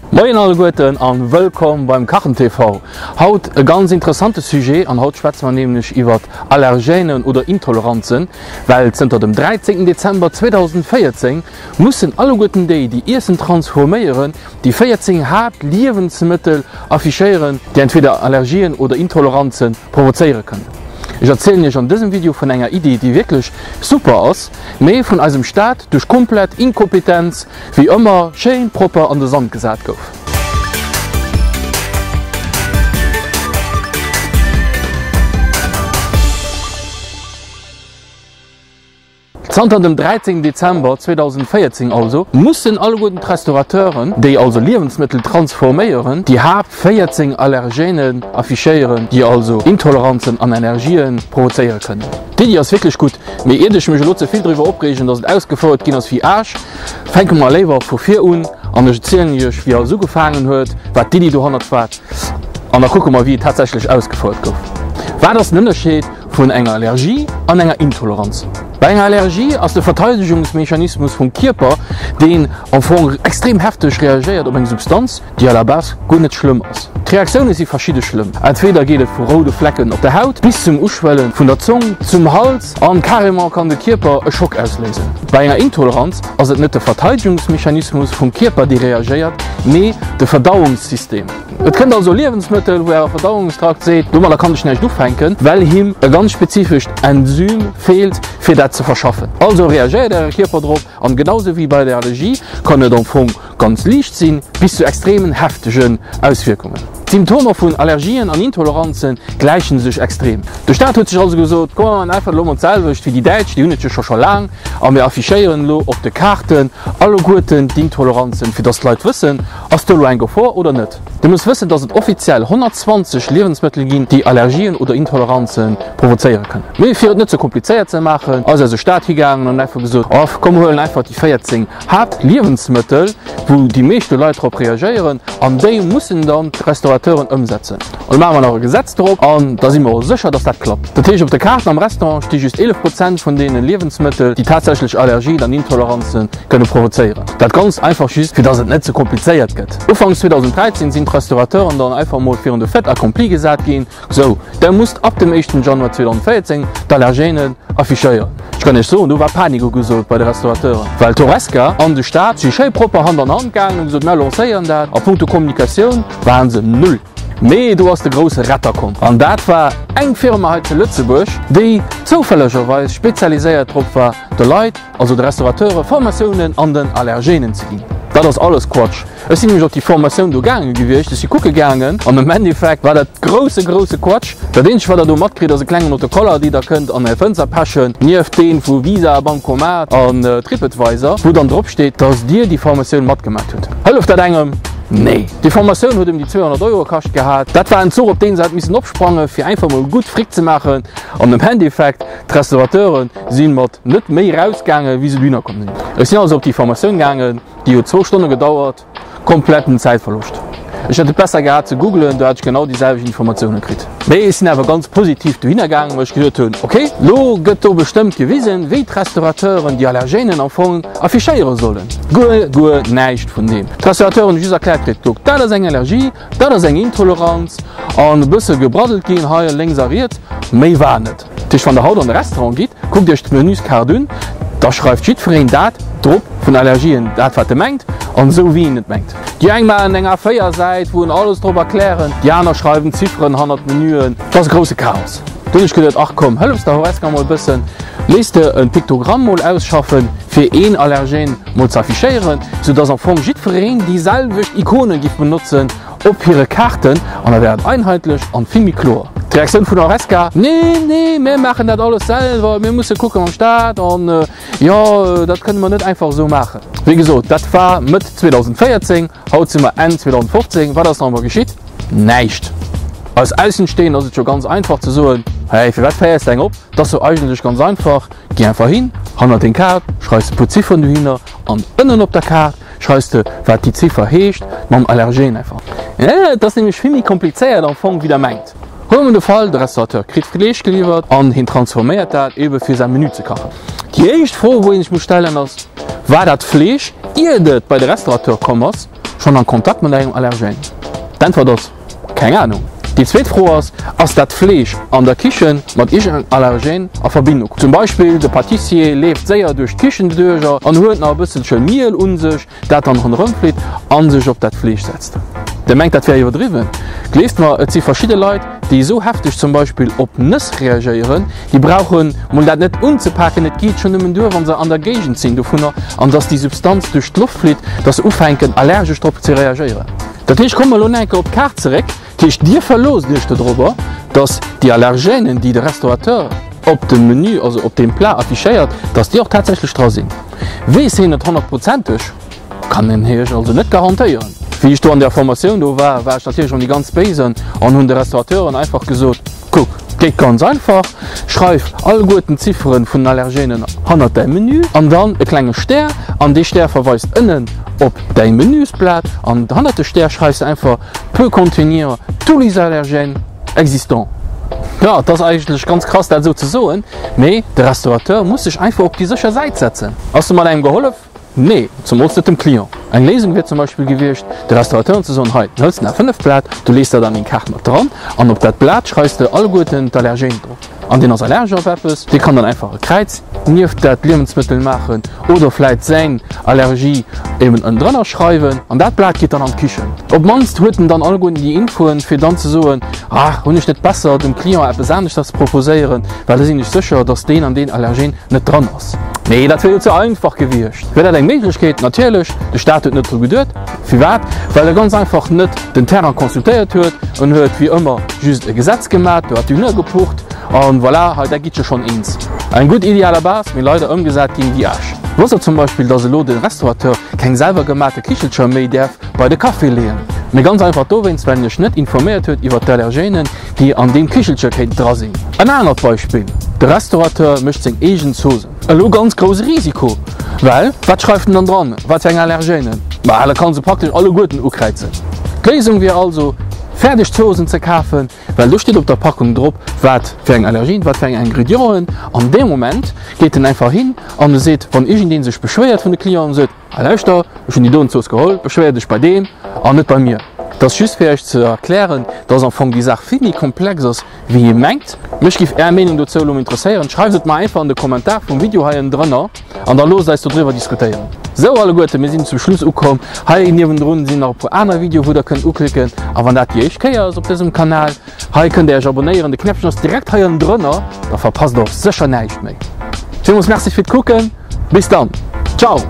Moien alleguerten an wëllkomm beim Kachen TV. Haut e ganz interessante Sujet an haut schwätze mer nämlech iwwert Allergènen oder Intoleranzen, well zënter dem 13 Dezember 2014 mussen alleguerten déi, déi Iessen transforméieren, déi 14 Haaptliewensmëttel affichéieren, déi entweder Allergien oder Intoleranze provozéiere kënnen. Ech erzielen iech an dësem Video vun enger Iddi, déi wierklech super ass, mee vun eisem Staat duerch komplett Inkompetenz wéi ëmmer schéin propper an de Sand gesat gouf. Zanter dem 13 Dezember 2014 also mussen alleguerten d'Restaurateuren, déi also Liewensmëttel transforméieren, déi Haapt 14 Allergènen affichéieren, déi also Intoleranzen an Allergien provozéiere kënnen. D'Iddi ass wierklech gutt, mee iert ech mech elo ze vill driwwer opreegen, dass et ausgefouert ginn ass wéi Aasch, Fänke mer léiwer vu vir un an ech erzielen iech wéi alles ugefaangen huet, wat d'Iddi dohannert war an da kucke mer wéi et tatsächlech ausgefouert gouf. Wat ass den Ënnerscheed vun enger Allergie an enger Intoleranz? Bei enger Allergie ass de Verteidegungsmechanismus vum Kierper, deen am Fong extrem hefteg reagéiert op eng Substanz, déi à la base guer net schlëmm ass. D'Reaktioune si verschidde schlëmm, entweder geet et vu roude Flecken op der Haut bis zum Uschwelle vun der Zong, zum Hals an carrément kann de Kierper e Schock ausléisen. Bei enger Intoleranz ass et net de Verteidegungsmechanismus vum Kierper dee reagéiert, mee de Verdauungssystem. Et kënnt also Liewensmëttel wou äre Verdauungstrakt seet, domadder kann ech näischt ufänken, well him e ganz spezifescht Enzym feelt fir dat ze verschaffen. Also reagéiert äre Kierper drop an genau sou wéi bei der Allergie kann et am Fong ganz liicht sinn, bis zu extremen heftegen Auswierkungen. D'Symptomer vun Allergien an Intoleranzen gläichen sech extrem. De Staat huet sech also gesot, komm mer maachen einfach elo mol d'selwecht wéi déi Däitsch, déi hunn et jo scho scho laang, a mir affichéieren elo op de Kaarten alleguerten d'Intoleranzen, fir dass d'Leit wëssen, ass do elo eng Gefor oder net. Du muss wëssen, dass et offiziell 120 Liewensmëttel ginn, déi Allergien oder Intoleranzen provozéiere kënnen. Mee fir et net ze komplizéiert ze maachen, ass eise Staat higaangen an huet einfach gesot, oh komm mer huelen einfach déi 14 Haaptliewensmëttel, wou déi meeschte Leit drop reagéieren, an déi mussen dann d'Restaurateuren ëmsetzen. An da maache mer nach e Gesetz drop an da si mer och sécher, dass dat klappt. Dat heescht, op de Kaarten am Restaurant sti just 11 Prozent vun deene Liewensmëttel, déi tatsächlech Allergien an Intoleranze kënne provozéieren. Dat Ganzt einfach just, fir dass et net ze komplizéiert gëtt. Ufanks 2013 sinn d'Restaurateuren dann einfach mol virun de Fait accompli gesat ginn, Sou, der musst ab dem éischten Januar 2014 d'Allergenen affichéieren. Ech kann Iech soen, do war Panik ugesot bei de Restaurateuren, well d'Horesca an de Staat si schéi propper Hand an Hand gaangen, hu gesot, mir lancéieren dat. A punkto Kommunikatioun waren se null. Mee do ass de grousse Retter komm, an dat war eng Firma hei zu Lëtzebuerg, déi zoufällegerweis spezialiséiert drop war, de Leit, also de Restaurateure Formatiounen an den Allergenen ze ginn. Dat ass alles Quatsch. Ech sinn nämlech op déi Formatioun do gaange gewiescht, ech si kucke gaangen an am Endeffekt war dat grousse, grousse Quatsch. Dat eenzegt wat der do matkritt ass e klengen Autocoller, déi der kënnt an är Fënster pechen, nieft deen vu Visa, Bancomat an Tripadvisor, wou dann drop steet, dass dir déi Formatioun matgemat hutt. Hëlleft dat engem? Nee. Déi Formatioun huet ëm déi 200 Euro kascht gehat. Dat war en Zuch op deen se hätt missen opsprange fir einfach mol gutt Fric ze maachen an am Endeffekt, d'Restaurateuren si mat net méi rausgaangen, wéi se dohinner komm sinn. Ech sinn also op déi Formatioun gaangen, déi huet zwou Stonne gedauert, kompletten Zäitverloscht. Ech hätt et besser gehat ze googlen, do hätt ech genau déi selwecht Informatioune kritt. Mee ech sinn awer ganz positiv dohinner gaangen, well ech geduet hunn, ok, lo gëtt do bestëmmt gewisen, wéi d'Restaurateuren déi Allergenen am Fong affichéiere sollen. Guer, guer näischt vun deem. D'Restaurateuren hu just erkläert kritt, kuck, dat ass eng Allergie, dat ass eng Intoleranz an e bësse gebraddelt ginn hei lénks a riets, méi war net. Dat heescht, wann Der haut an de Restaurant gitt, kuckt Iech d'Menüskaart un, da schreift jiddwereen dat drop vun Allergien, dat wat e mengt an esou wéi en et mengt. Déi eng maachen eng A4-Säit, wou en alles drop erklären, déi aner schreiwen Zifferen hannert d'Menüen. Et ass e grousse Chaos. Du hunn ech geduet, ach komm, hëllefs der Horesca mol e bëssen, léiss de e Piktogramm mol ausschaffen, fir een Allergen mol ze affichéieren, soudass am Fong jiddwereen déi selwecht Ikone giff benotzen, Op hire Kaarten, an da wär et einheetlech an vill méi kloer. D'Reaktioun vun Horesca, Nee, nee, mir maachen dat alles selwer, mir musse kucke mam Staat an jo, dat kënne mer net einfach esou maachen. Wéi gesot, dat war Mëtt 2014, haut si mer Enn 2015. Wat ass nach ëmmer geschitt? Näischt! Als Aussenstehend ass et jo ganz einfach ze soen, Hey, firwat féiers de eng op? Dat ass jo eigentlech ganz einfach, Gi einfach hin, hannert deng Kaart schreifs e puer Zifferen dohinner an ënnen op der Kaart Schreifs de wat déi Ziffer heescht mam Allergen einfach. Et ass nämlech vill méi komplizéiert am Fong wéi der mengt. Huele mer de Fall, de Restaurateur kritt Fleesch geliwwert an hien transforméiert dat ebe fir säi Menü ze kachen. Déi éischt Fro wou een sech muss stellen ass, War dat Fleesch iert et bei de Restaurateur komm ass? schonn an Kontakt mat engem Allergène? D'Äntwert ass, Keng Ahnung. Déi zweet Fro ass, Ass dat Fleesch an der Kichen mat iergendengem Allergène a Verbindung komm? Zum Beispill, de Patissier leeft séier duerch d'Kichen duercher an huet nach e bësselche Miel un sech, dat dann ronderëm flitt an sech op dat Fleesch setzt. Der mengt dat wär iwwerdriwwen? Gleeft mer, et si verschidde Leit, déi esou hefteg zum Beispill op Nëss reagéieren, déi brauche mol dat net unzepaken, et geet schonn nëmmen duer, wa se an der Géigend sinn dovunner an dass déi Substanz duerch d'Loft flitt, dass se ufänken allergesch drop ze reagéieren. Dat heescht, komme mer elo nach eng Kéier op d'Kaart zeréck, dat heescht Dir verloosst Iech dodrobber, dass déi Allergènen, déi de Restaurateur op dem Menü, also op deem Plat affichéiert, dass déi och tatsächlech dra sinn. Weess hien et honnertprozenteg? Kann en Iech also net garantéieren. Wéi ech do an där Formatioun do war, war ech natierlech an déi ganz Béisen an hunn de Restaurateuren einfach gesot, Kuck, et geet ganz einfach, schreif alleguerten d'Ziffere vun den Allergenen hannert däi Menü an dann e klenge Stär an dee Stär verweist ënnen op däi Menüsblat an hannert de Stär schreifs de einfach peut contenir tous les allergènes existants. Jo, et ass eigentlech ganz krass dat esou ze soen, mee de Restaurateur muss sech einfach op déi sécher Säit setzen. Ass domat engem gehollef? Nee, zemools net dem Client. Eng Léisung wier zum Beispill gewiescht, de Restaurateuren ze soen, hei, du hëls den A5 Blat, du lees dat an deng Kaart mat dran an op dat Blat schreifs de alleguerten d'Allergenen drop. An deen ass allergesch op eppes, dee kann dann einfach e Kräiz nieft dat Liewensmëttel maachen oder vläit säin Allergie eben ënnendrënner schreiwen an dat Blat geet dann an d'Kichen. Op d'mannst huet en dann alleguerten déi Infoen, fir dann ze soen, ah, hunn ech net besser dem Client eppes aneschters ze proposéieren, well da sinn ech sécher, dass deen an deen Allergen net dran ass. Nee, dat wier jo ze einfach gewiescht. Wier dat eng Méiglechkeet? Natierlech, de Staat huet net dru geduet. Firwat? Well e ganz einfach net den Terrain consultéiert huet. En huet wéi ëmmer just e Gesetz gemat, do hat d'Hühner gepucht an voilà, hei, da gitt jo schonn eens. Eng gutt Iddi à la base, mee leider ëmgesat ginn wéi Asch. Wosst der zum Beispill, dass elo de Restaurateur keng selwer gemate Kichelcher méi däerf bei de Café leeën? Mee ganz einfach dowéinst, well en iech net informéiert huet iwwert d'Allergenen, déi an deem Kichelcher kéinten dra sinn. En anert Beispill, De Restaurateur mécht seng eegen Zosen. Elo ganz grousse Risiko, well wat schreift en dann dran? Wat fir eng Allergènen? Bah, da kann se praktesch alleguerten ukräizen. D'Léisung wier also, fäerdeg Zosen ze kafen, well do steet op der Packung drop, wat fir eng Allergien, wat fir eng Ingredienten. An deem Moment geet en einfach hin an e seet, wann iergendee sech beschwéiert vun de Clienten, seet, Ah lauschter, ech hunn déi doen Zooss geholl, beschwéier dech bei deem an net bei mir. Et ass just fir iech ze erklären, dass am Fong déi Saach vill méi komplex ass wéi ee mengt. Mech giff är Meenung dozou elo interesséieren. Schreift et mer einfach an de Kommentar vum Video hei ënnendrënner an da loosst eis dodriwwer diskutéieren. Sou alleguerten, mir sinn zum Schluss ukomm. Hei niewendrun sinn nach e puer aner Videoe wou der kënnt uklicken. A wann dat déi éischt Kéier ass op dësem Kanal, hei kënnt der iech abonnéieren, de Knäppchen ass direkt hei ënnendrënner, da verpasst der och sécher näischt méi. Villmools Merci fir d'Kucken. Bis dann. Ciao.